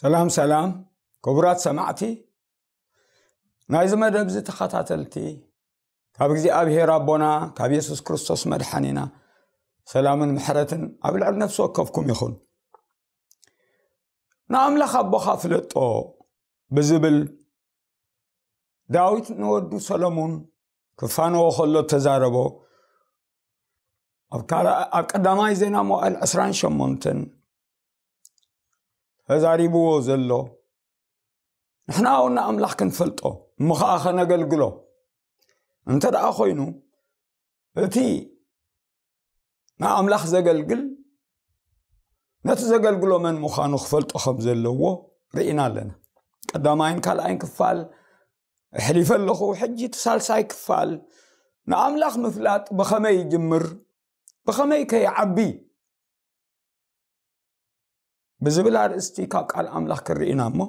ሰላም ሰላም፣ ክቡራት ሰማዕቲ ናይዚ መደብ እዚ ተኸታተልቲ፣ ካብ እግዚኣብሔር ኣቦና ካብ የሱስ ክርስቶስ መድሓኒና ሰላምን ምሕረትን ኣብ ልዕሊ ነፍሲ ወከፍኩም ይኹን። ንኣምላኽ ኣቦኻ ፍለጦ ብዝብል ዳዊት ንወዱ ሰሎሙን ክፋነዎ ከሎ ተዛረቦ። ኣብ ካልኣ- ኣብ ቀዳማይ ዜና መዋእል ዕስራን ሸሞንተን ተዛሪብዎ ዘሎ፣ ንሕና እውን ንኣምላኽ ክንፈልጦ እሞ ኸዓ ከነገልግሎ እንተ ደኣ ኮይኑ፣ እቲ ንኣምላኽ ዘገልግል ነቲ ዘገልግሎ መን ምዃኑ ክፈልጦ ከም ዘለዎ ርኢና ኣለና። ቀዳማይን ካልኣይን ክፋል ኣሕሊፈ ኣለኹ። ሕጂ እቲ ሳልሳይ ክፋል ንኣምላኽ ምፍላጥ ብኸመይ ይጅምር፣ ብኸመይ ከ ይዓቢ ብዝብል ኣርእስቲ ካብ ቃል ኣምላኽ ክንርኢ ኢና እሞ፣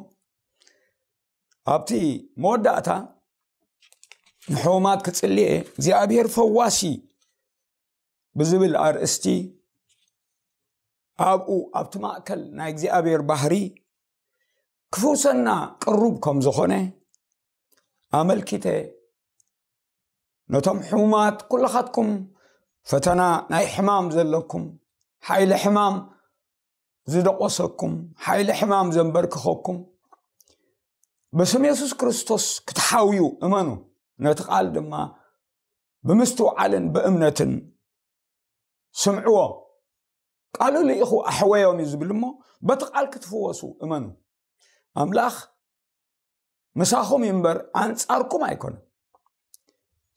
ኣብቲ መወዳእታ ንሕሙማት ክጽልየ እግዚኣብሔር ፈዋሲ ብዝብል ኣርእስቲ ኣብኡ ኣብቲ ማእከል ናይ እግዚኣብሔር ባህሪ ክፍውሰና ቅሩብ ከም ዝኾነ ኣመልኪተ፣ ነቶም ሕሙማት ኩልኻትኩም ፈተና ናይ ሕማም ዘለኩም፣ ሓይሊ ሕማም ዝደቆሰኩም፣ ሓይሊ ሕማም ዘንበርክኸኩም፣ ብስም የሱስ ክርስቶስ ክትሓውዩ እመኑ። ነቲ ቃል ድማ ብምስትውዓልን ብእምነትን ስምዕዎ። ቃሉ ልኢኹ ኣሕወዮም እዩ ዝብል እሞ፣ በቲ ቃል ክትፍወሱ እመኑ። ኣምላኽ ምሳኹም እዩ እምበር ኣንጻርኩም ኣይኮነን።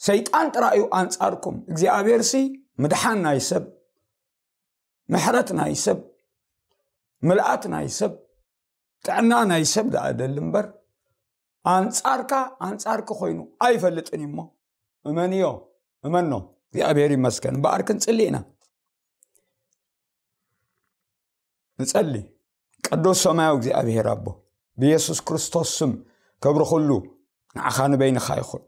ሰይጣን ጥራይ እዩ ኣንጻርኩም። እግዚኣብሔርሲ ምድሓን ናይ ሰብ፣ ምሕረት ናይ ሰብ፣ ምልኣት ናይ ሰብ፣ ጥዕና ናይ ሰብ ደኣ ደሊ እምበር፣ ኣንጻርካ ኣንጻርኪ ኮይኑ ኣይፈልጥን እዩ እሞ፣ እመንዮ፣ እመኖ። እግዚኣብሔር ይመስገን። እምበኣር ክንጽሊ ኢና። ንጸሊ። ቅዱስ ሰማያዊ እግዚኣብሔር ኣቦ፣ ብየሱስ ክርስቶስ ስም ክብሪ ኩሉ ንዓኻ ንበይንኻ ይኹን።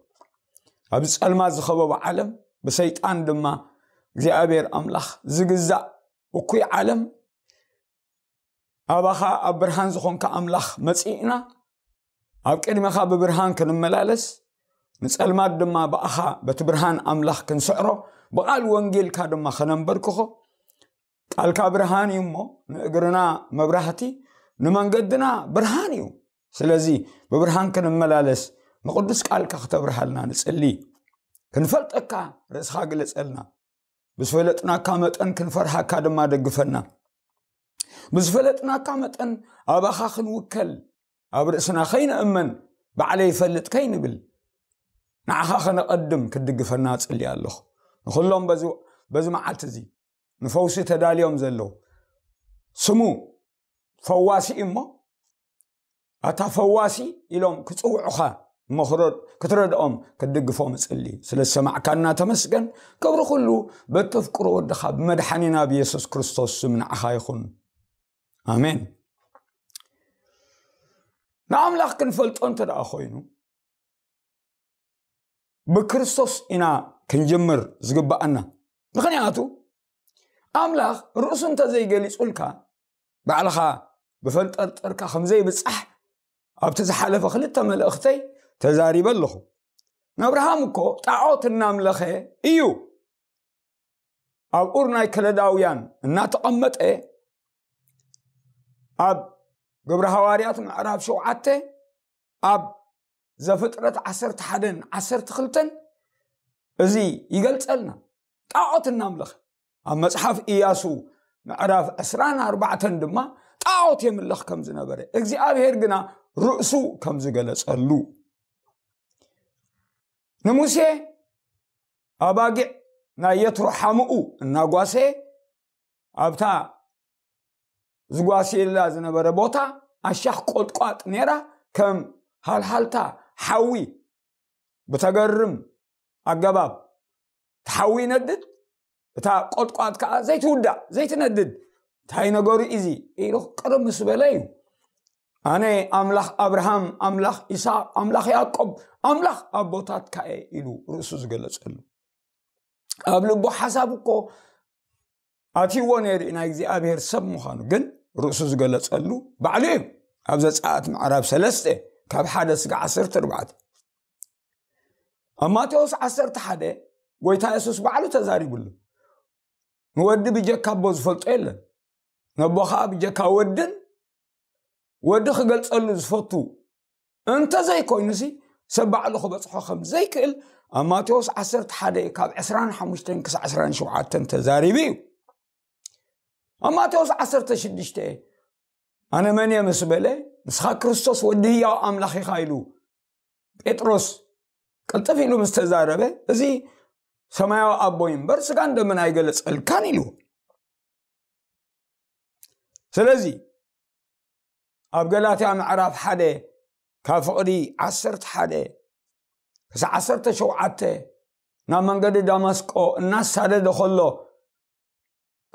ኣብዚ ጸልማት ዝኸበቦ ዓለም፣ ብሰይጣን ድማ እግዚኣብሔር ኣምላኽ ዝግዛእ እኩይ ዓለም፣ ኣባኻ ኣብ ብርሃን ዝኾንካ ኣምላኽ መጺእና፣ ኣብ ቅድሜኻ ብብርሃን ክንመላለስ፣ ንጸልማት ድማ ብኣኻ በቲ ብርሃን ኣምላኽ ክንስዕሮ፣ ብቓል ወንጌልካ ድማ ከነንበርክኾ። ቃልካ ብርሃን እዩ እሞ፣ ንእግርና መብራህቲ፣ ንመንገድና ብርሃን እዩ። ስለዚ ብብርሃን ክንመላለስ ንቕዱስ ቃልካ ክተብርሃልና ንጽሊ። ክንፈልጠካ ርእስኻ ግለጸልና። ብዝፈለጥናካ መጠን ክንፈርሃካ ድማ ደግፈና። ብዝፈለጥናካ መጠን ኣባኻ ክንውከል፣ ኣብ ርእስና ከይንእመን፣ ባዕለይ ይፈልጥ ከይንብል፣ ንዓኻ ከነቐድም ክትድግፈና እጽሊ ኣለኹ። ንኹሎም በዚ በዚ መዓልቲ እዚ ንፈውሲ ተዳልዮም ዘለዉ፣ ስሙ ፈዋሲ እዩ እሞ፣ ኣታ ፈዋሲ ኢሎም ክጽውዑኻ እሞ ክረ- ክትረድኦም ክትድግፎም እጽሊ። ስለ ዝሰማዕካና ተመስገን። ክብሪ ኩሉ በተፍቅሮ ወድኻ ብመድሓኒና ብየሱስ ክርስቶስ ስም ንዓኻ ይኹን። ኣሜን። ንኣምላኽ ክንፈልጦ እንተ ደኣ ኮይኑ፣ ብክርስቶስ ኢና ክንጅምር ዝግብኣና። ምኽንያቱ ኣምላኽ ርእሱ እንተዘይገሊጹልካ፣ ባዕልኻ ብፈንጠርጠርካ ከም ዘይብጻሕ ኣብቲ ዝሓለፈ ክልተ መልእኽተይ ተዛሪበ ኣለኹ። ንኣብርሃም እኮ ጣዖት እናምለኸ እዩ ኣብ ኡር ናይ ከለዳውያን እናተቐመጠ፣ ኣብ ግብሪ ሃዋርያት ምዕራፍ ሸውዓተ፣ ኣብ ዘፍጥረት ዓሰርተ ሓደን ዓሰርተ ክልተን እዚ ይገልጸልና። ጣዖት እናምለኸ፣ ኣብ መጽሓፍ ኢያሱ ምዕራፍ ዕስራን ኣርባዕተን ድማ ጣዖት የምልኽ ከም ዝነበረ፣ እግዚኣብሔር ግና ርእሱ ከም ዝገለጸሉ፣ ንሙሴ ኣባጊዕ ናይ የትሮ ሓምኡ እናጓሰየ፣ ኣብታ ዝጓስየላ ዝነበረ ቦታ ኣሻኽ ቆጥቋጥ ነይራ፣ ከም ሃልሃልታ ሓዊ ብተገርም ኣገባብ እቲ ሓዊ ይነድድ፣ እታ ቆጥቋጥ ከኣ ዘይትውዳእ፣ ዘይትነድድ። እንታይ ነገሩ እዚ ኢሉ ቅርብ ምስ በለ እዩ፣ ኣነ ኣምላኽ ኣብርሃም፣ ኣምላኽ ይስሐቅ፣ ኣምላኽ ያዕቆብ፣ ኣምላኽ ኣቦታትካ እየ ኢሉ ርእሱ ዝገለጸሉ። ኣብ ልቡ ሓሳብ እኮ ኣትይዎ ነይሩ እዩ ናይ እግዚኣብሔር ሰብ ምዃኑ፣ ግን ርእሱ ዝገለጸሉ ባዕሉ እዩ። ኣብ ዘጸኣት ምዕራፍ ሰለስተ ካብ ሓደ ስጋ ዓሰርተ ኣርባዕተ። ኣብ ማቴዎስ ዓሰርተ ሓደ ጎይታ የሱስ ባዕሉ ተዛሪቡሉ። ንወዲ ብጀካ ኣቦ ዝፈልጦ የለን፣ ነቦ ኸዓ ብጀካ ወድን ወዲ ክገልጸሉ ዝፈቱ እንተዘይኮይኑሲ ሰብ ባዕሉ ክበጽሖ ከም ዘይክእል ኣብ ማቴዎስ ዓሰርተ ሓደ ካብ ዕስራን ሓሙሽተን ክሳዕ ዕስራን ሸውዓተን ተዛሪቡ እዩ። ኣብ ማቴዎስ ዓሰርተ ሽዱሽተ ኣነ መን እየ ምስ በለ፣ ንስኻ ክርስቶስ ወዲ ህያው ኣምላኽ ኢኻ ኢሉ ጴጥሮስ ቅልጥፍ ኢሉ ምስ ተዛረበ፣ እዚ ሰማያዊ ኣቦይ እምበር ስጋን ደምን ኣይገለጸልካን ኢሉ። ስለዚ ኣብ ገላትያ ምዕራፍ ሓደ ካብ ፍቕዲ ዓሰርተ ሓደ ክሳዕ ዓሰርተ ሸውዓተ ናብ መንገዲ ዳማስቆ እናሳደደ ከሎ፣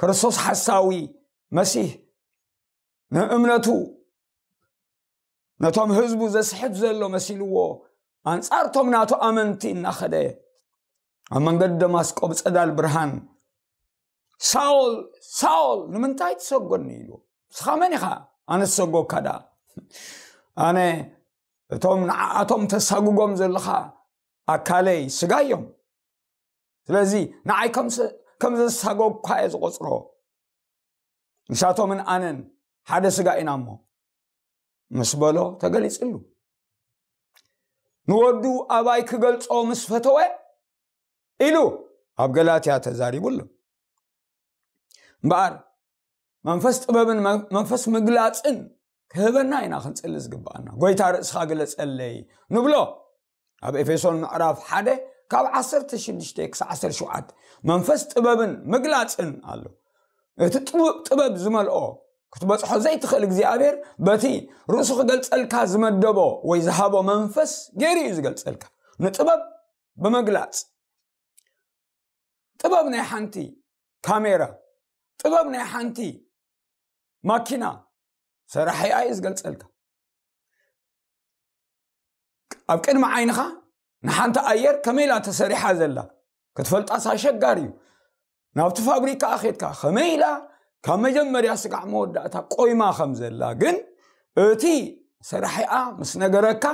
ክርስቶስ ሓሳዊ መሲህ ንእምነቱ ነቶም ህዝቡ ዘስሕት ዘሎ መሲልዎ፣ ኣንጻርቶም ናቱ ኣመንቲ እናኸደ ኣብ መንገዲ ደማስቆ ብጸዳል ብርሃን፣ "ሳውል፣ ሳውል፣ ንምንታይ ትሰጎኒ?" ኢሉ። "ንስኻ መን ኢኻ ኣነ ዝሰጎካ ደኣ? ኣነ እቶም ንዓኣቶም ተሳጉጎም ዘለኻ ኣካለይ ስጋ እዮም። ስለዚ ንዓይ ከም ስ-፣ ከም ዘሳጎግኳ እየ ዝቖጽሮ። ንሳቶምን ኣነን ሓደ ስጋ ኢና እሞ" ምስ በሎ ተገሊጽሉ። ንወዱ ኣባይ ክገልጾ ምስ ፈተወ ኢሉ ኣብ ገላትያ ተዛሪቡሉ። እምበኣር መንፈስ ጥበብን መ-፣ መንፈስ ምግላጽን ክህበና ኢና ክንጽሊ ዝግብኣና። "ጎይታ ርእስኻ ግለጸለይ" ንብሎ። ኣብ ኤፌሶን ምዕራፍ ሓደ ካብ ዓሰርተ ሽዱሽተ ክሳዕ ዓሰርተ ሸውዓተ መንፈስ ጥበብን ምግላጽን ኣሎ። እቲ ጥቡ-፣ ጥበብ ዝመልኦ ክትበጽሖ ዘይትኽእል እግዚኣብሔር በቲ ርእሱ ክገልጸልካ ዝመደቦ ወይ ዝሃቦ መንፈስ ገይሩ እዩ ዝገልጸልካ። ንጥበብ ብምግላጽ፣ ጥበብ ናይ ሓንቲ ካሜራ፣ ጥበብ ናይ ሓንቲ ማኪና ሰራሒኣ እዩ ዝገልጸልካ። ኣብ ቅድሚ ዓይንኻ ንሓንቲ ኣየር ከመይ ኢላ ተሰሪሓ ዘላ ክትፈልጣስ ኣሸጋሪ እዩ። ናብቲ ፋብሪካ ኸድካ ከመይ ኢላ ካብ መጀመርያ ስጋዕ መወዳእታ ቆይማ ከም ዘላ ግን እቲ ሰራሒኣ ምስ ነገረካ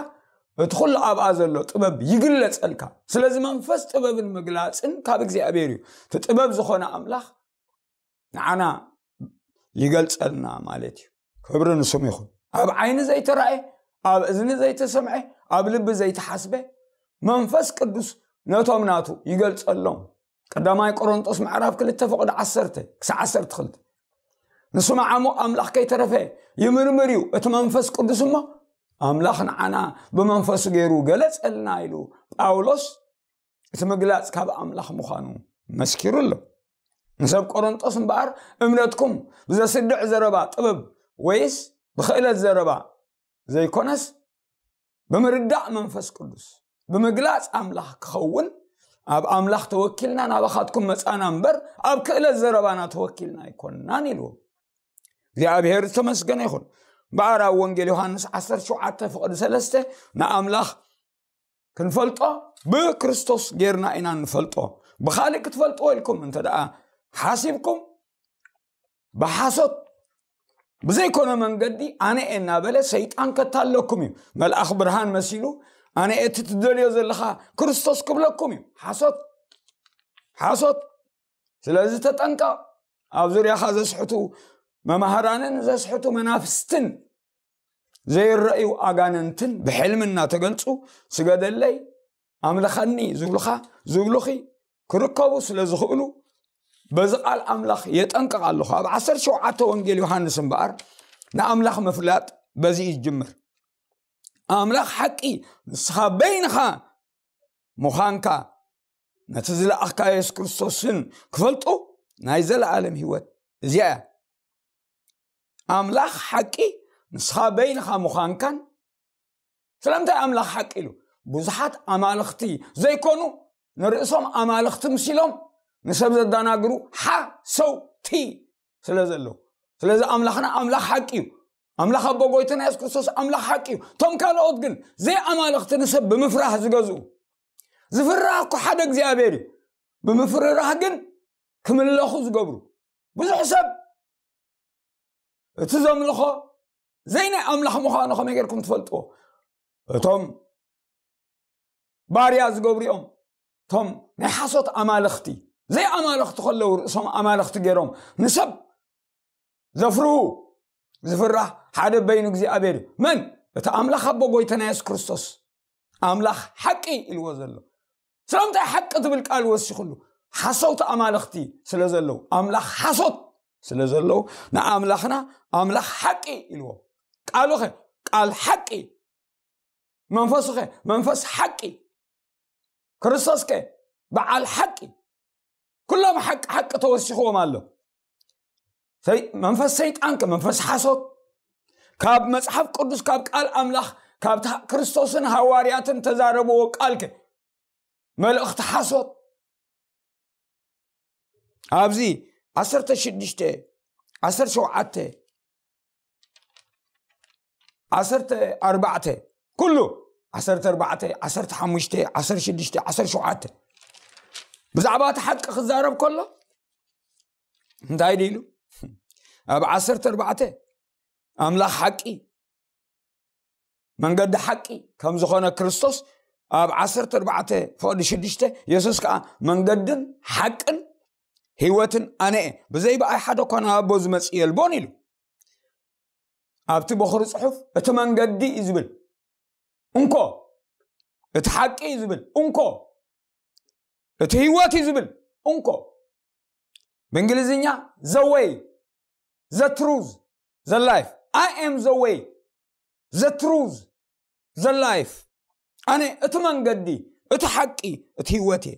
እቲ ኩሉ ኣብኣ ዘሎ ጥበብ ይግለጸልካ። ስለዚ መንፈስ ጥበብን ምግላጽን ካብ እግዚኣብሔር እዩ። እቲ ጥበብ ዝኾነ ኣምላኽ ንዓና ይገልጸልና ማለት እዩ። ክብሪ ንስሙ ይኹን። ኣብ ዓይኒ ዘይተራእየ፣ ኣብ እዝኒ ዘይተሰምዐ፣ ኣብ ልቢ ዘይተሓስበ መንፈስ ቅዱስ ነቶም ናቱ ይገልጸሎም። ቀዳማይ ቆሮንጦስ ምዕራፍ ክልተ ፍቕዲ ዓሰርተ ክሳዕ ዓሰርተ ክልተ። ንስማዕ ዓሙቕ ኣምላኽ ከይተረፈ ይምርምር እዩ እቲ መንፈስ ቅዱስ እሞ ኣምላኽ ንዓና ብመንፈሱ ገይሩ ገለጸልና ኢሉ ጳውሎስ እቲ ምግላጽ ካብ ኣምላኽ ምዃኑ መስኪሩ ኣሎ። ንሰብ ቆሮንጦስ እምበኣር እምነትኩም ብዘስድዕ ዘረባ ጥበብ ወይስ ብኽእለት ዘረባ ዘይኮነስ ብምርዳእ መንፈስ ቅዱስ ብምግላጽ ኣምላኽ ክኸውን ኣብ ኣምላኽ ተወኪልና ናባኻትኩም መጻና እምበር ኣብ ክእለት ዘረባና ተወኪልና ኣይኮንናን ኢልዎ። እግዚኣብሔር ዝተመስገነ ይኹን። እምበኣር ኣብ ወንጌል ዮሃንስ ዓሰርተ ሸውዓተ ፍቕዲ ሰለስተ ንኣምላኽ ክንፈልጦ ብክርስቶስ ጌርና ኢና እንፈልጦ። ብኻልእ ክትፈልጥዎ ኢልኩም እንተ ደኣ ሓሲብኩም ብሓሶት ብዘይኮነ መንገዲ ኣነ እየ እናበለ ሰይጣን ከታለኩም እዩ። መልኣኽ ብርሃን መሲሉ ኣነ እየ እቲ ትደልዮ ዘለኻ ክርስቶስ ክብለኩም እዩ። ሓሶት፣ ሓሶት። ስለዚ ተጠንቀቕ። ኣብ ዙርያኻ ዘስሕቱ መማህራንን ዘስሕቱ መናፍስትን ዘይረኣዩ ኣጋንንትን ብሕልሚ እናተገልጹ ስገደለይ፣ ኣምልኸኒ ዝብሉኻ፣ ዝብሉኺ ክርከቡ ስለ ዝኽእሉ በዚ ቃል ኣምላኽ የጠንቅቕ ኣለኹ። ኣብ ዓሰርተ ሸውዓተ ወንጌል ዮሃንስ እምበኣር ንኣምላኽ ምፍላጥ በዚ እዩ ዝጅምር። ኣምላኽ ሓቂ ንስኻ በይንኻ ምዃንካ ነቲ ዝለኣኽካ የሱስ ክርስቶስን ክፈልጡ ናይ ዘለኣለም ህይወት እዚኣ እያ። ኣምላኽ ሓቂ ንስኻ በይንኻ ምዃንካን። ስለምንታይ ኣምላኽ ሓቂ ኢሉ? ብዙሓት ኣማልኽቲ ዘይኮኑ ንርእሶም ኣማልኽቲ ምሲሎም ንሰብ ዘዳናግሩ ሓሰውቲ ስለ ዘለዉ። ስለዚ ኣምላኽና ኣምላኽ ሓቂ እዩ። ኣምላኽ ኣቦ ጎይታና የሱስ ክርስቶስ ኣምላኽ ሓቂ እዩ። እቶም ካልኦት ግን ዘይኣማልኽቲ ንሰብ ብምፍራህ ዝገዝኡ፣ ዝፍራህ እኮ ሓደ እግዚኣብሔር እዩ። ብምፍርራህ ግን ክምለኹ ዝገብሩ ብዙሕ ሰብ እቲ ዘምልኾ ዘይናይ ኣምላኽ ምዃኑ ከመይ ጌርኩም ትፈልጥዎ? እቶም ባርያ ዝገብሩ እዮም። እቶም ናይ ሓሶት ኣማልኽቲ፣ ዘይኣማልኽቲ ከለዉ ርእሶም ኣማልኽቲ ገይሮም ንሰብ ዘፍርሁ፣ ዝፍራሕ ሓደ በይኑ እግዚኣብሔር እዩ። መን? እቲ ኣምላኽ ኣቦ ጎይታና የሱስ ክርስቶስ ኣምላኽ ሓቂ ኢልዎ ዘሎ። ስለምንታይ ሓቂ ትብል ቃል ወሲኹሉ? ሓሰውቲ ኣማልኽቲ ስለ ዘለዉ፣ ኣምላኽ ሓሶት ስለ ዘለዉ፣ ንኣምላኽና ኣምላኽ ሓቂ ኢልዎ። ቃሉኸ ቃል ሓቂ፣ መንፈሱኸ መንፈስ ሓቂ፣ ክርስቶስከ በዓል ሓቂ። ኩሎም ሓቂ ሓቂ ተወሲኽዎም ኣሎ። ሰይ-፣ መንፈስ ሰይጣንከ መንፈስ ሓሶት፣ ካብ መጽሓፍ ቅዱስ፣ ካብ ቃል ኣምላኽ፣ ካብ ታ-፣ ክርስቶስን ሃዋርያትን ተዛረብዎ ቃልከ መልእኽቲ ሓሶት። ኣብዚ ዓሰርተ ሽዱሽተ፣ ዓሰርተ ሸውዓተ፣ ዓሰርተ ኣርባዕተ፣ ኩሉ ዓሰርተ ኣርባዕተ፣ ዓሰርተ ሓሙሽተ፣ ዓሰርተ ሽዱሽተ፣ ዓሰርተ ሸውዓተ፣ ብዛዕባ እቲ ሓቂ ክዛረብ ከሎ እንታይ ድዩ ኢሉ? ኣብ ዓሰርተ ኣርባዕተ ኣምላኽ ሓቂ፣ መንገዲ ሓቂ ከም ዝኾነ ክርስቶስ ኣብ ዓሰርተ ኣርባዕተ ፍቕዲ ሽዱሽተ፣ የሱስ ከኣ መንገድን ሓቅን ህይወትን ኣነ እየ፣ ብዘይ ብኣይ ሓደ እኳ ናብ ኣቦ ዝመጽእ የልቦን ኢሉ። ኣብቲ በኹሪ ጽሑፍ እቲ መንገዲ እዩ ዝብል እንኮ፣ እቲ ሓቂ እዩ ዝብል እንኮ፣ እቲ ህይወት እዩ ዝብል እንኮ። ብእንግሊዝኛ the way, the truth, the life. I am the way, the truth, the life. ኣነ እቲ መንገዲ፣ እቲ ሓቂ፣ እቲ ህይወት እየ።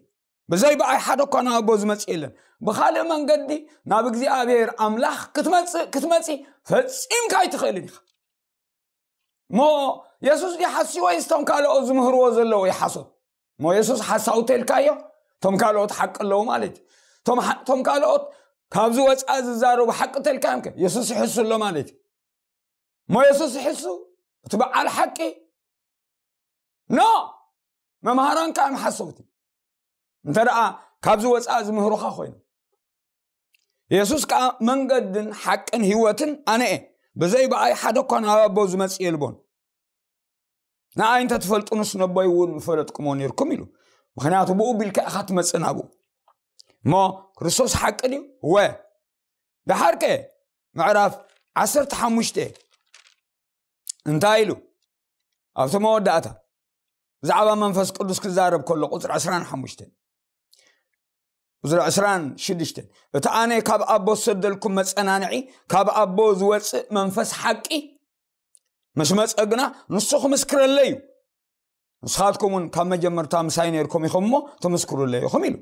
ብዘይ ብኣይ ሓደ እኳ ናብ ኣቦ ዝመጽእ የለን። ብኻልእ መንገዲ ናብ እግዚኣብሔር ኣምላኽ ክትመጽእ፣ ክትመጺ ፈጺምካ ኣይትኽእልን ኢኻ። እሞ የሱስ ድዩ ሓሲ ወይስ እቶም ካልኦት ዝምህርዎ ዘለዉ ይሓሶት? እሞ የሱስ ሓሳዊ ተልካዮ፣ እቶም ካልኦት ሓቂ ኣለዉ ማለት እዩ። እቶም ሓ-፣ እቶም ካልኦት ካብዚ ወፃኢ ዝዛረቡ ሓቂ ተልካዮም ከ የሱስ ይሕሱ ኣሎ ማለት እዩ። እሞ የሱስ ይሕሱ፣ እቲ በዓል ሓቂ? ኖ፣ መምሃራን ከዓ ሓሰውቲ። እንተ ደኣ ካብዚ ወፃኢ ዝምህሩኻ ኮይኑ፣ የሱስ ከዓ መንገድን ሓቅን ህይወትን ኣነ እየ፣ ብዘይ ብኣይ ሓደ እኳ ናብ ኣቦ ዝመጽእ የልቦን። ንኣይ እንተ ትፈልጡንስ ነቦይ እውን ምፈለጥኩሞ ነርኩም ኢሉ። ምኽንያቱ ብኡ ቢልካ ኢኻ ትመጽእ ናብኡ። እሞ ክርስቶስ ሓቂ ድዩ? ወ። ደሓርከ ምዕራፍ ዓሰርተ ሓሙሽተ እንታይ ኢሉ? ኣብቲ መወዳእታ ብዛዕባ መንፈስ ቅዱስ ክዛረብ ከሎ ቁጽሪ ዕስራን ሓሙሽተን፣ ቁጽሪ ዕስራን ሽዱሽተን፣ እቲ ኣነ ካብ ኣቦ ዝሰደልኩም መጸናንዒ፣ ካብ ኣቦ ዝወጽእ መንፈስ ሓቂ ምስ መጸ ግና ንሱ ክምስክረለይ እዩ። ንስኻትኩም እውን ካብ መጀመርታ ምሳይ ነርኩም ኢኹም እሞ ትምስክሩለይ ኢኹም ኢሉ።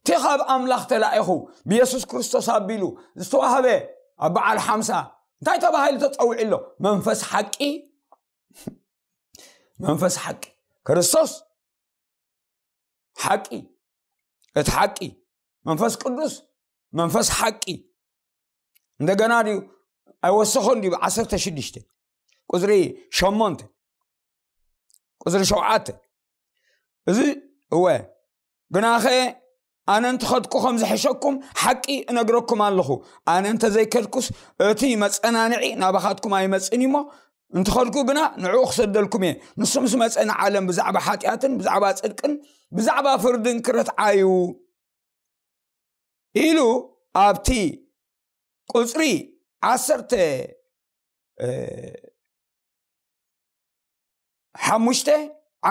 እቲ ካብ ኣምላኽ ተላኢኹ ብየሱስ ክርስቶስ ኣቢሉ ዝተዋህበ ኣብ በዓል ሓምሳ እንታይ ተባሂሉ ተጸዊዑ ኣሎ? መንፈስ ሓቂ። መንፈስ ሓቂ። ክርስቶስ ሓቂ፣ እቲ ሓቂ። መንፈስ ቅዱስ መንፈስ ሓቂ። እንደገና ድዩ ኣይወሰኾን ድዩ? ዓሰርተ ሽዱሽተ ቁጽሪ ሸሞንተ፣ ቁጽሪ ሸውዓተ። እዚ እወ፣ ግናኸ ኣነ እንትኸድኩ ከም ዝሕሸኩም ሓቂ እነግረኩም ኣለኹ። ኣነ እንተዘይከድኩስ እቲ መጸናንዒ ናባኻትኩም ኣይመጽእን እዩ እሞ፣ እንትኸድኩ ግና ንዕኡ ክሰደልኩም እየ። ንሱ ምስ መጸ ንዓለም ብዛዕባ ሓጢኣትን ብዛዕባ ጽድቅን ብዛዕባ ፍርድን ክረትዓዩ ኢሉ ኣብቲ ቁጽሪ ዓሰርተ፣ እ፣ ሓሙሽተ፣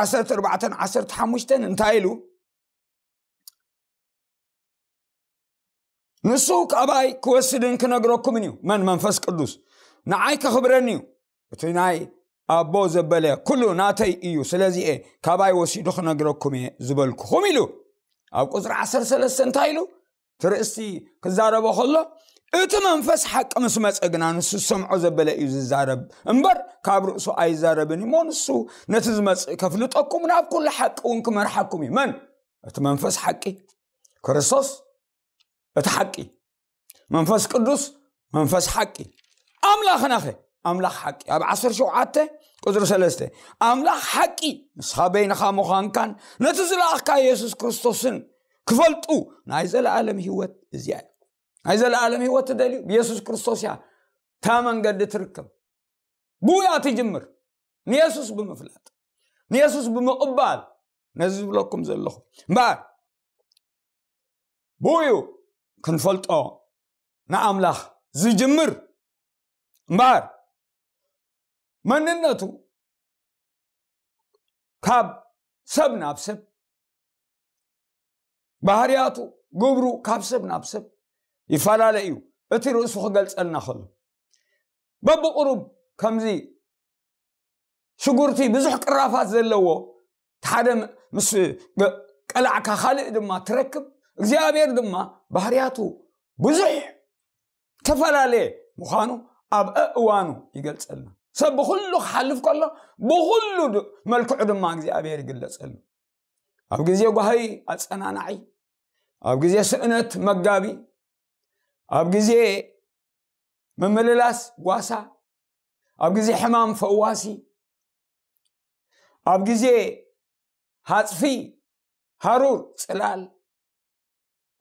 ዓሰርተ ኣርባዕተን ዓሰርተ ሓሙሽተን እንታይ ኢሉ? ንሱ ካባይ ክወስድን ክነግረኩምን እዩ። መን? መንፈስ ቅዱስ። ንዓይ ከኽብረኒ እዩ። እቲ ናይ ኣቦ ዘበለ ኩሉ ናተይ እዩ። ስለዚ እየ ካባይ ወሲዱ ክነግረኩም እየ ዝበልኩኹም ኢሉ። ኣብ ቁጽሪ ዓሰርተ ሰለስተ እንታይ ኢሉ? እቲ ርእሲ ክዛረቦ ከሎ፣ እቲ መንፈስ ሓቂ ምስ መጸ ግና ንሱ ዝሰምዖ ዘበለ እዩ ዝዛረብ እምበር፣ ካብ ርእሱ ኣይዛረብን እሞ፣ ንሱ ነቲ ዝመጽእ ከፍልጠኩም፣ ናብ ኩሉ ሓቂ እውን ክመርሓኩም እዩ። መን? እቲ መንፈስ ሓቂ፣ ክርስቶስ፣ እቲ ሓቂ። መንፈስ ቅዱስ መንፈስ ሓቂ። ኣምላኽናኸ? ኣምላኽ ሓቂ። ኣብ ዓሰርተ ሸውዓተ ቁጽሪ ሰለስተ፣ ኣምላኽ ሓቂ፣ ንስኻ በይንኻ ምዃንካን ነቲ ዝለኣኽካ የሱስ ክርስቶስን ክፈልጡ ናይ ዘለኣለም ህይወት እዚኣ እያ። ናይ ዘለኣለም ህይወት ትደልዩ? ብየሱስ ክርስቶስ እያ እታ መንገዲ ትርከብ። ብኡ እያ ትጅምር። ንየሱስ ብምፍላጥ፣ ንየሱስ ብምቕባል፣ ነዚ ዝብለኩም ዘለኹ እምበኣር፣ ብኡ እዩ ክንፈልጦ ንኣምላኽ ዝጅምር እምበኣር፣ መንነቱ ካብ ሰብ ናብ ሰብ፣ ባህርያቱ፣ ግብሩ ካብ ሰብ ናብ ሰብ ይፈላለ እዩ። እቲ ርእሱ ክገልጸልና ከሎ፣ በብቕሩብ ከምዚ ሽጉርቲ ብዙሕ ቅራፋት ዘለዎ፣ እቲ ሓደ ምስ ገ-፣ ቀላዕካ ካልእ ድማ ትረክብ። እግዚኣብሔር ድማ ባህርያቱ ብዙሕ ዝተፈላለየ ምዃኑ ኣብ እዋኑ ይገልጸልና። ሰብ ብኹሉ ክሓልፍ ከሎ፣ ብኹሉ ድ-፣ መልክዑ ድማ እግዚኣብሔር ይግለጸሉ። ኣብ ግዜ ጓሂ ኣጸናናዒ፣ ኣብ ግዜ ስእነት መጋቢ፣ ኣብ ግዜ ምምልላስ ጓሳ፣ ኣብ ግዜ ሕማም ፈዋሲ፣ ኣብ ግዜ ሃጽፊ ሃሩር ጽላል፣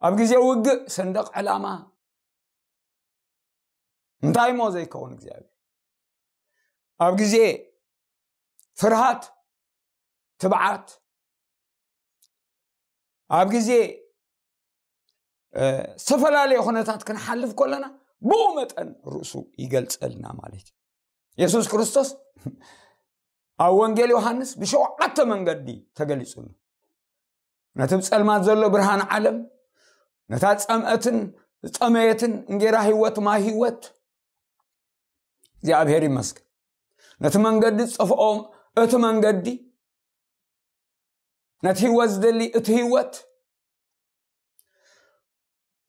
ኣብ ግዜ ውግእ ሰንደቕ ዕላማ። እንታይ እሞ ዘይከውን እግዚኣብሔር? ኣብ ግዜ ፍርሃት፣ ትብዓት፣ ኣብ ግዜ፣ እ፣ ዝተፈላለዩ ኩነታት ክንሓልፍ ከለና፣ ብኡ መጠን ርእሱ ይገልጸልና ማለት እዩ። የሱስ ክርስቶስ ኣብ ወንጌል ዮሃንስ ብሸውዓተ መንገዲ ተገሊጹ ኣሎ። ነቲ ብጸልማት ዘሎ ብርሃን ዓለም፣ ነታ ጸምአትን ዝጸመየትን እንጌራ ህይወት፣ ማይ ህይወት፣ እግዚኣብሔር ይመስገን። ነቲ መንገዲ ዝጠፍኦም እቲ መንገዲ፣ ነቲ ህይወት ዝደሊ እቲ ህይወት፣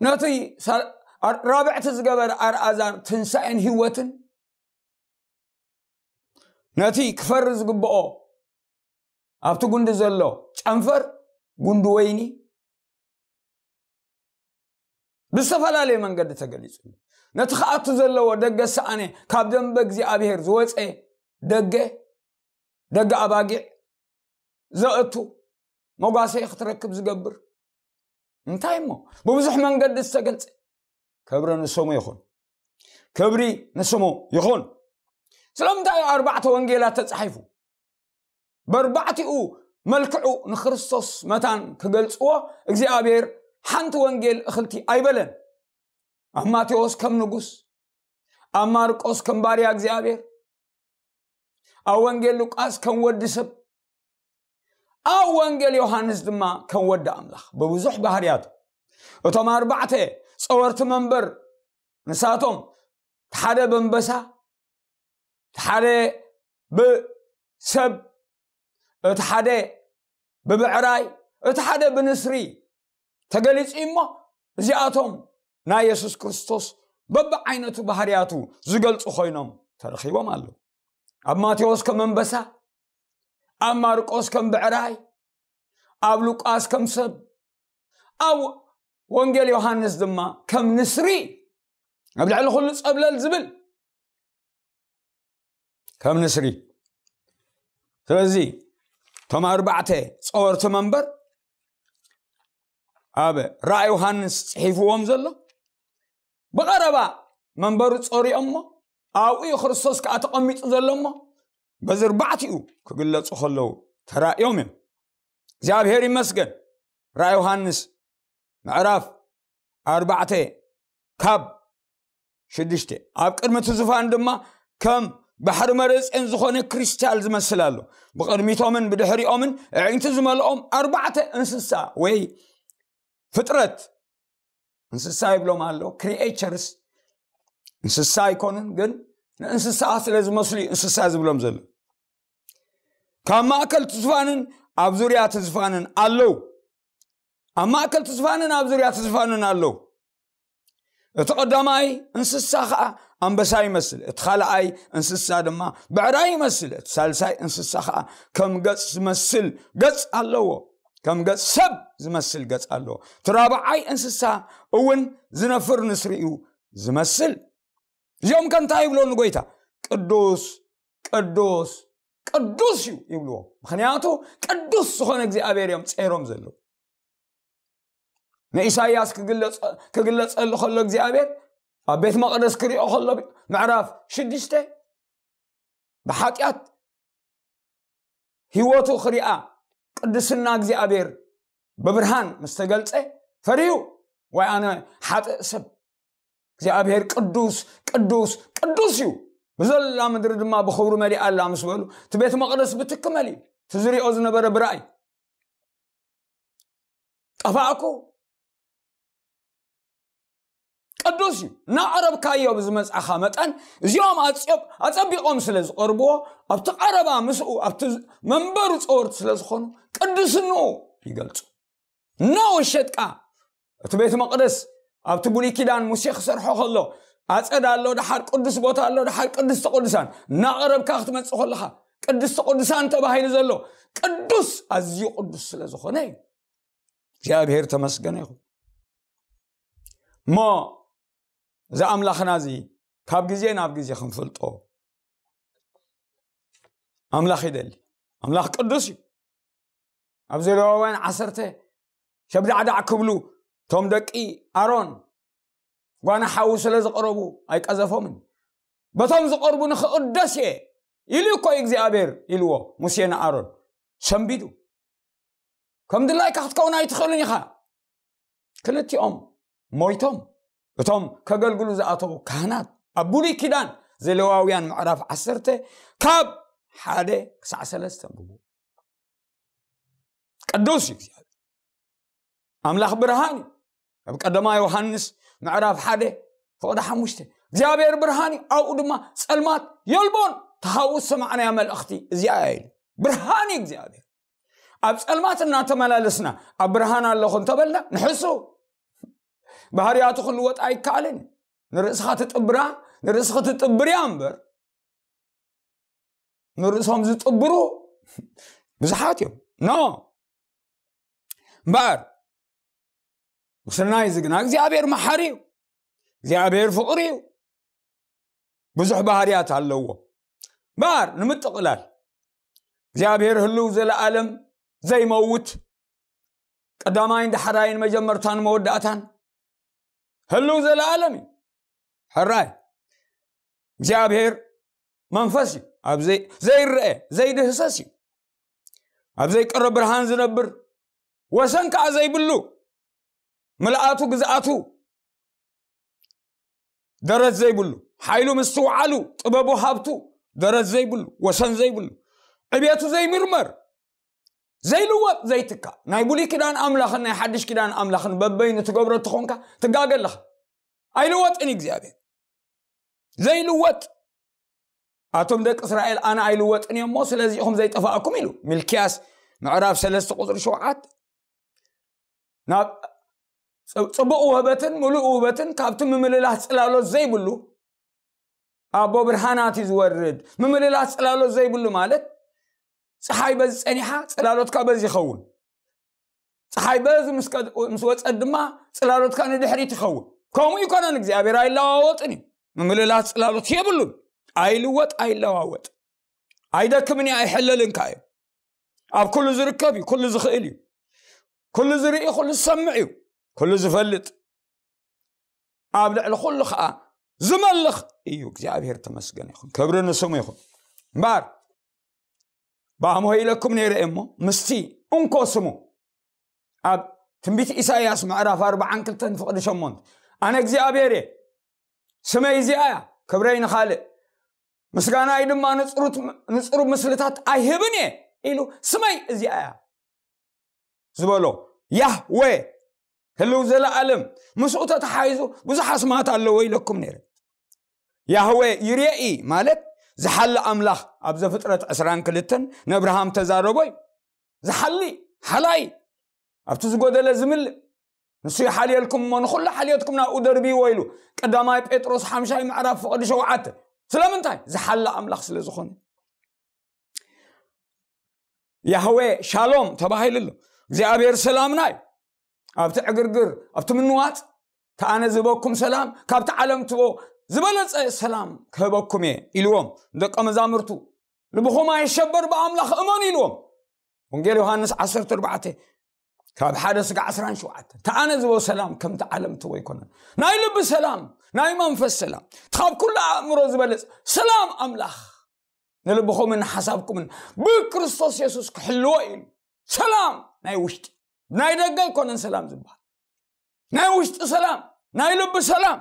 ነቲ ሳ-፣ ኣር-፣ ራብዕቲ ዝገበረ ኣርኣዛር ትንሳኤን ህይወትን፣ ነቲ ክፈሪ ዝግብኦ ኣብቲ ጉንዲ ዘሎ ጨንፈር፣ ጉንዲ ወይኒ፣ ብዝተፈላለየ መንገዲ ተገሊጹ። ነቲ ክኣቱ ዘለዎ ደገ ሰኣነ፣ ካብ ደንበ እግዚኣብሔር ዝወጸ ደገ፣ ደገ ኣባጊዕ ዘእቱ፣ መጓሰ ክትረክብ ዝገብር። እንታይ እሞ? ብብዙሕ መንገዲ ዝተገልጸ። ክብሪ ንስሙ ይኹን። ክብሪ ንስሙ ይኹን። ስለምንታይ እዩ ኣርባዕተ ወንጌላት ተጻሒፉ? በርባዕቲኡ መልክዑ ንክርስቶስ መታን ክገልጽዎ እግዚኣብሔር ሓንቲ ወንጌል እኽልቲ ኣይበለን። ኣብ ማቴዎስ ከም ንጉስ፣ ኣብ ማርቆስ ከም ባርያ እግዚኣብሔር፣ ኣብ ወንጌል ሉቃስ ከም ወዲ ሰብ፣ ኣብ ወንጌል ዮሃንስ ድማ ከም ወዲ ኣምላኽ ብብዙሕ ባህርያቱ። እቶም ኣርባዕተ ጸወርቲ መንበር ንሳቶም፣ እቲ ሓደ በንበሳ፣ እቲ ሓደ ብሰብ፣ እቲ ሓደ ብብዕራይ፣ እቲ ሓደ ብንስሪ ተገሊጹ እሞ፣ እዚኣቶም ናይ የሱስ ክርስቶስ በብዓይነቱ ባህርያቱ ዝገልጹ ኮይኖም ተረኺቦም ኣለዉ። ኣብ ማቴዎስ ከም ኣንበሳ፣ ኣብ ማርቆስ ከም ብዕራይ፣ ኣብ ሉቃስ ከም ሰብ፣ ኣብ ወንጌል ዮሃንስ ድማ ከም ንስሪ፣ ኣብ ልዕሊ ኩሉ ጸብለል ዝብል ከም ንስሪ። ስለዚ እቶም ኣርባዕተ ጸወርቲ መንበር ኣብ ራእይ ዮሃንስ ጽሒፍዎም ዘሎ ብቐረባ መንበሩ ጸሪኦሞ ኣብኡ እዩ ክርስቶስ ከኣ ተቐሚጡ ዘሎ እሞ በዚ ኣርባዕቲኡ ክግለጹ ከለዉ ተራእዮም እዮም። እግዚኣብሔር ይመስገን። ራእይ ዮሃንስ ምዕራፍ ኣርባዕተ ካብ ሽዱሽተ። ኣብ ቅድሚ እቲ ዙፋን ድማ ከም ባሕሪ መረጼን ዝኾነ ክሪስታል ዝመስል ኣሎ። ብቕድሚቶምን ብድሕሪኦምን ኣዒንቲ ዝመልኦም ኣርባዕተ እንስሳ ወይ ፍጥረት፣ እንስሳ ይብሎም ኣሎ፣ ክሪኤቸርስ፣ እንስሳ ኣይኮኑን፣ ግን ንእንስሳ ስለ ዝመስሉ እዩ እንስሳ ዝብሎም ዘሎ። ካብ ማእከል እቲ ዝፋንን ኣብ ዙርያ እቲ ዝፋንን ኣለዉ። ኣብ ማእከል እቲ ዝፋንን ኣብ ዙርያ እቲ ዝፋንን ኣለዉ። እቲ ቀዳማይ እንስሳ ኸኣ ኣንበሳ ይመስል፣ እቲ ካልኣይ እንስሳ ድማ ብዕራይ ይመስል፣ እቲ ሳልሳይ እንስሳ ኸኣ ከም ገጽ ዝመስል ገጽ ኣለዎ፣ ከም ገጽ ሰብ ዝመስል ገጽ ኣለዎ። እቲ ራብዓይ እንስሳ እውን ዝነፍር ንስሪ እዩ ዝመስል። እዚኦም ከ እንታይ ይብሎ ንጎይታ? ቅዱስ፣ ቅዱስ፣ ቅዱስ እዩ ይብልዎ። ምኽንያቱ ቅዱስ ዝኾነ እግዚኣብሔር እዮም ጸይሮም ዘለዉ። ንኢሳይያስ ክግለጸ-፣ ክግለጸሉ ከሎ እግዚኣብሔር ኣብ ቤት መቕደስ ክሪኦ ከሎ ምዕራፍ ሽዱሽተ ብሓጢኣት ህይወቱ ክሪኣ ቅድስና እግዚኣብሔር ብብርሃን ምስ ተገልጸ ፈሪሁ። ዋይ ኣነ ሓጥእ ሰብ፣ እግዚኣብሔር ቅዱስ ቅዱስ ቅዱስ እዩ፣ ብዘላ ምድሪ ድማ ብኽብሩ መሊኣ ኣላ ምስ በሉ፣ እቲ ቤት መቕደስ ብትኪ መሊኡ፣ እቲ ዝሪኦ ዝነበረ ብራእይ ጠፋእኩ። ቅዱስ እዩ። እናቐረብካዮ ብዝመጻኻ መጠን እዚኦም ኣጽዮ- ኣጸቢቖም ስለ ዝቐርብዎ፣ ኣብቲ ቀረባ ምስኡ ኣብቲ መንበሩ ጸወርቲ ስለ ዝኾኑ ቅድስንኡ ይገልጹ። እና ወሸጥቃ እቲ ቤት መቕደስ ኣብቲ ብሉይ ኪዳን ሙሴ ክሰርሖ ከሎ ኣጸድ ኣሎ፣ ደሓር ቅዱስ ቦታ ኣሎ፣ ደሓር ቅድስቲ ቅዱሳን እናቐረብካ ክትመጽእ ከለኻ ቅድስቲ ቅዱሳን ተባሂሉ ዘሎ ቅዱስ ኣዝዩ ቅዱስ ስለ ዝኾነ እዩ። እግዚኣብሔር ተመስገነ ይኹን። እሞ እዚ ኣምላኽና እዚ ካብ ግዜ ናብ ግዜ ክንፈልጦ ኣምላኽ ይደሊ። ኣምላኽ ቅዱስ እዩ። ኣብ ዘሌዋውያን ዓሰርተ ሸብዳዕዳዕ ክብሉ እቶም ደቂ ኣሮን ጓና ሓዊ ስለ ዝቐረቡ ኣይቀዘፎምን። በቶም ዝቐርቡ ንኽቕደስ እየ ኢሉ እኮ እግዚኣብሔር ኢልዎ ሙሴ ንኣሮን ሰንቢዱ። ከም ድላይካ ክትከውን ኣይትኽእልን ኢኻ። ክልቲኦም ሞይቶም እቶም ከገልግሉ ዝኣተዉ ካህናት ኣብ ብሉይ ኪዳን ዘሌዋውያን ምዕራፍ ዓሰርተ ካብ ሓደ ክሳዕ ሰለስተ ኣንብቡ። ቅዱስ እዩ እግዚኣብሔር። ኣምላኽ ብርሃን እዩ። ኣብ ቀዳማይ ዮሃንስ ምዕራፍ ሓደ ፍቕዲ ሓሙሽተ እግዚኣብሔር ብርሃን እዩ፣ ኣብኡ ድማ ጸልማት የልቦን። ተሃው ዝሰማዕናያ መልእኽቲ እዚኣ እያ ኢሉ። ብርሃን እዩ እግዚኣብሔር። ኣብ ጸልማት እናተመላለስና ኣብ ብርሃን ኣለኹ እንተበልና ንሕሱ። ባህርያቱ ክልወጥ ኣይከኣልን። ንርእስኻ ትጥብራ፣ ንርእስኻ ትጥብርያ እምበር ንርእሶም ዝጥብሩ ብዙሓት እዮም። ኖ እምበኣር ምስናይ እዚ ግና እግዚኣብሔር መሓሪ እዩ። እግዚኣብሔር ፍቕሪ እዩ። ብዙሕ ባህርያት ኣለዎ። እምበኣር ንምጥቕላል እግዚኣብሔር ህልው ዘለኣለም ዘይመውት ቀዳማይን ዳሕራይን መጀመርታን መወዳእታን ህልው ዘለኣለም እዩ። ሕራይ እግዚኣብሔር መንፈስ እዩ። ኣብ ዘይ- ዘይረአ ዘይድህሰስ እዩ። ኣብ ዘይቀረብ ብርሃን ዝነብር ወሰን ከዓ ዘይብሉ ምልኣቱ ግዝኣቱ ደረት ዘይብሉ ሓይሉ ምስትውዓሉ ጥበቡ ሃብቱ ደረት ዘይብሉ ወሰን ዘይብሉ ዕቤቱ ዘይምርመር ዘይልወጥ ዘይትካ ናይ ብሉይ ኪዳን ኣምላኽን ናይ ሓድሽ ኪዳን ኣምላኽን በበይኑ ትገብሮ ትኾንካ ትጋገ ኣለኻ። ኣይልወጥን እግዚኣብሔር ዘይልወጥ። ኣቶም ደቂ እስራኤል ኣነ ኣይልወጥን እየ እሞ ስለዚ ኢኹም ዘይጠፋእኩም ኢሉ ሚልክያስ ምዕራፍ ሰለስተ ቁፅሪ ሸውዓተ። ናብ ጽ- ጽቡቕ ውህበትን ምሉእ ውህበትን ካብቲ ምምልላስ ጽላሎት ዘይብሉ ኣቦ ብርሃናት እዩ ዝወርድ። ምምልላስ ጽላሎት ዘይብሉ ማለት ፀሓይ በዚ ጸኒሓ ጽላሎትካ በዚ ይኸውን። ፀሓይ በዚ ምስ ከ- ምስ ወፀት ድማ ጽላሎትካ ንድሕሪት ይኸውን። ከምኡ ይኮነን እግዚኣብሔር ኣይለዋወጥን እዩ። ምምልላስ ጽላሎት የብሉን። ኣይልወጥ ኣይለዋወጥ። ኣይደክምን እዩ ኣይሕለልን ከ እዩ። ኣብ ኩሉ ዝርከብ እዩ። ኩሉ ዝኽእል እዩ። ኩሉ ዝርኢ ኩሉ ዝሰምዕ እዩ። ኩሉ ዝፈልጥ ኣብ ልዕሊ ኩሉ ከዓ ዝመልኽ እዩ። እግዚኣብሔር ተመስገን ይኹን። ክብሪ ንስሙ ይኹን። እምበኣር ብኣምሆ ኢለኩም ነይረ እሞ ምስቲ እንኮ ስሙ ኣብ ትንቢት ኢሳይያስ ምዕራፍ ኣርባዓን ክልተን ፍቕዲ ሸሞንተ ኣነ እግዚኣብሔር እየ፣ ስመይ እዚኣ እያ፣ ክብረይ ንኻልእ ምስጋናይ ድማ ንፅሩት- ንፅሩ ምስልታት ኣይህብን እየ ኢሉ ስመይ እዚኣ እያ ዝበሎ ያህዌ ህልው ዘለኣለም ምስኡ ተተሓይዙ ብዙሕ ኣስማት ኣለዎ ኢለኩም ነይረ። ያህዌ ይርኤኢ ማለት ዝሓሊ ኣምላኽ ኣብ ዘፍጥረት ዕስራን ክልተን ንእብርሃም ተዛረቦ እዩ። ዝሓሊ ሓላይ ኣብቲ ዝጎደለ ዝምልእ ንሱ ይሓልየልኩም እሞ ንኹሉ ሓልዮትኩም ናብኡ ደርብይዎ ኢሉ ቀዳማይ ጴጥሮስ ሓምሻይ ምዕራፍ ፍቕዲ ሸውዓተ። ስለምንታይ ዝሓሊ ኣምላኽ ስለ ዝኾነ ያህዌ ሻሎም ተባሂሉ ኣሎ። እግዚኣብሔር ሰላምና እዩ። ኣብቲ ዕግርግር ኣብቲ ምንዋፅ ተኣነ ዝበኩም ሰላም ካብቲ ዓለም ትቦ ዝበለፀ ሰላም ክህበኩም እየ ኢልዎም ደቀ መዛምርቱ። ልብኹም ኣይሸበር ብኣምላኽ እመኑ ኢልዎም። ወንጌል ዮሃንስ ዓሰርተ ኣርባዕተ ካብ ሓደ ስጋ ዓስራን ሸውዓተን ተኣነ ዝቦ ሰላም ከምቲ ዓለም ትቦ ኣይኮነን። ናይ ልቢ ሰላም ናይ መንፈስ ሰላም እቲ ካብ ኩሉ ኣእምሮ ዝበለፅ ሰላም ኣምላኽ ንልብኹምን ንሓሳብኩምን ብክርስቶስ የሱስ ክሕልዎ ኢሉ። ሰላም ናይ ውሽጢ፣ ናይ ደገ ኣይኮነን ሰላም ዝበሃል። ናይ ውሽጢ ሰላም፣ ናይ ልቢ ሰላም።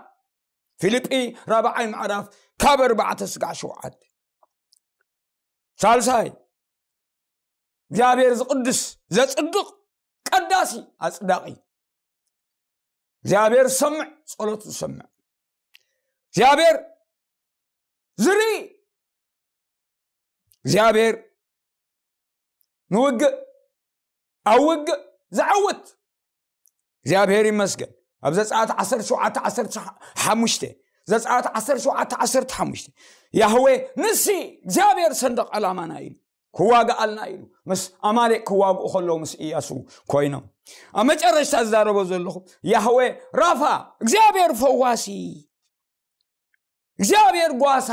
ፊልጲ ራብዓይ ምዕራፍ ካብ ኣርባዕተ ስጋዕ ሸውዓተ። ሳልሳይ፣ እግዚኣብሔር ዝቕድስ፣ ዘጽድቕ፣ ቀዳሲ፣ ኣጽዳቒ። እግዚኣብሔር ዝሰምዕ፣ ጸሎት ዝሰምዕ። እግዚኣብሔር ዝርኢ፣ እግዚኣብሔር ንውግእ፣ ኣብ ውግእ ዝዓውት። እግዚኣብሔር ይመስገን። ኣብ ዘጸኣት ዓሰርተ ሸውዓተ ዓሰርተ ሓሙሽተ፣ ዘጸኣት ዓሰርተ ሸውዓተ ዓሰርተ ሓሙሽተ፣ ያህዌ ንሲ እግዚኣብሔር ሰንደቕ ዕላማና ኢሉ ክዋግኣልና ኢሉ ምስ ኣማሌቅ ክዋግኡ ከለዉ ምስ ኢያሱ ኮይኖም። ኣብ መጨረሽታ ዝዛረቦ ዘለኹ ያህዌ ራፋ፣ እግዚኣብሔር ፈዋሲ፣ እግዚኣብሔር ጓሳ፣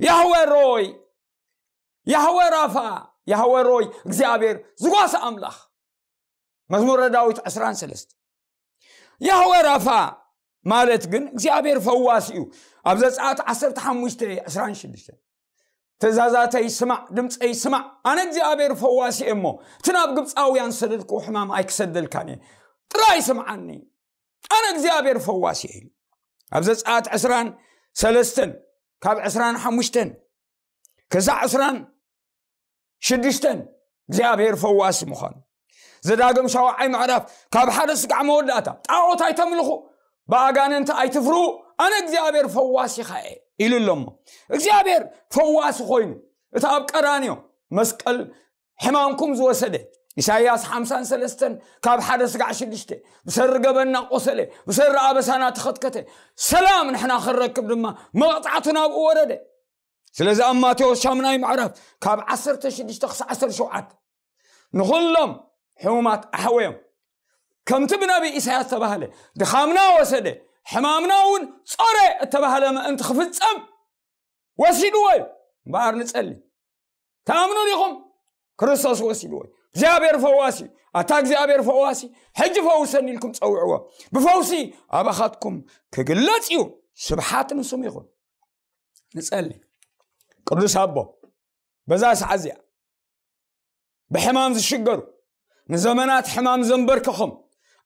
ያህዌ ሮይ፣ ያህዌ ራፋ፣ ያህዌ ሮይ፣ እግዚኣብሔር ዝጓሳ ኣምላኽ። መዝሙረ ዳዊት ዕስራን ሰለስተ። ያህዌ ራፋ ማለት ግን እግዚኣብሔር ፈዋሲ እዩ። ኣብ ዘጸኣት ዓሰርተ ሓሙሽተ ዕስራን ሽዱሽተ፣ ትእዛዛተይ ስማዕ፣ ድምፀይ ስማዕ፣ ኣነ እግዚኣብሔር ፈዋሲ እየ እሞ፣ እቲ ናብ ግብፃውያን ሰደድኩ ሕማም ኣይክሰደልካን እየ፣ ጥራይ ስምዓኒ፣ ኣነ እግዚኣብሔር ፈዋሲ እየ ኢሉ። ኣብ ዘጸኣት ዕስራን ሰለስተን፣ ካብ ዕስራን ሓሙሽተን ክሳዕ ዕስራን ሽዱሽተን እግዚኣብሔር ፈዋሲ ምዃኑ። ዘዳግም ሻውዓይ ምዕራፍ ካብ ሓደ ስጋዕ መወዳእታ፣ ጣዖት ኣይተምልኹ፣ ብኣጋንንቲ ኣይትፍርሁ፣ ኣነ እግዚኣብሔር ፈዋሲኻ እየ ኢሉ ኣሎ እሞ። እግዚኣብሔር ፈዋሲ ኮይኑ፣ እቲ ኣብ ቀራንዮ መስቀል ሕማምኩም ዝወሰደ፣ ኢሳይያስ ሓምሳን ሰለስተን ካብ ሓደ ስጋዕ ሽዱሽተ፣ ብሰሪ ገበንና ቆሰለ፣ ብሰሪ ኣበሳና ተኸትከተ፣ ሰላም ንሕና ክንረክብ ድማ መቕጻዕቱ ናብኡ ወረደ። ስለዚ ኣብ ማቴዎስ ሻምናይ ምዕራፍ ካብ ዓሰርተ ሽዱሽተ ክሳዕ ዓሰርተ ሸውዓተ፣ ንኹሎም ሕሙማት ኣሕወዮም፣ ከምቲ ብነቢ ኢሳያስ ተባህለ፣ ድኻምና ወሰደ፣ ሕማምና እውን ጾረ እተባህለ ምእንቲ ክፍጸም ወሲድዎ እዩ። እምበኣር ንጸሊ። ትኣምኑ ዲኹም? ክርስቶስ ወሲድዎ እዩ። እግዚኣብሔር ፈዋሲ እዩ። ኣታ እግዚኣብሔር ፈዋሲ፣ ሕጂ ፈውሰኒ ኢልኩም ጸውዕዎ። ብፈውሲ ኣባኻትኩም ክግለጽ እዩ። ስብሓት ንስሙ ይኹን። ንጸሊ። ቅዱስ ኣቦ፣ በዛ ሰዓት እዚኣ ብሕማም ዝሽገሩ፣ ንዘመናት ሕማም ዘንበርከኾም፣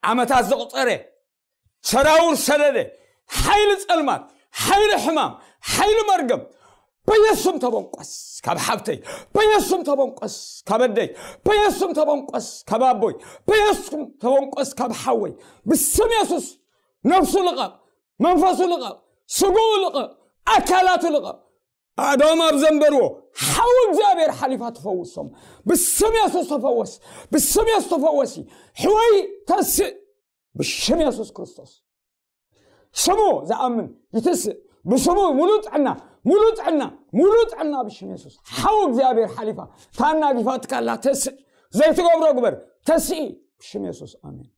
ዓመታት ዘቑጸረ፣ ሰራውር ሰደደ፣ ሓይሊ ጸልማት፣ ሓይሊ ሕማም፣ ሓይሊ መርገም፣ በየሱም ተበንቆስ ካብ ሓብተይ፣ በየሱም ተበንቆስ ካብ ኣደይ፣ በየሱም ተበንቆስ ካብ ኣቦይ፣ በየሱም ተበንቆስ ካብ ሓወይ። ብስም የሱስ ነፍሱ ልቐቕ፣ መንፈሱ ልቐቕ፣ ስግኡ ልቐቕ፣ ኣካላቱ ልቐቕ። ኣእዳዎም ኣብ ዘንበርዎ ሓው እግዚኣብሔር ሓሊፋ ትፈውሶም። ብስም የሱስ ተፈወስ፣ ብስም የሱስ ተፈወሲ። ሕወይ ተስእ፣ ብሽም የሱስ ክርስቶስ። ስሙ ዝኣምን ይትስእ፣ ብስሙ ሙሉ ጥዕና፣ ሙሉ ጥዕና፣ ሙሉ ጥዕና ብሽም የሱስ። ሓው እግዚኣብሔር ሓሊፋ ታናጊፋትካላ ተስእ፣ ዘይትገብሮ ግበር፣ ተስኢ ብሽም የሱስ ኣሜን።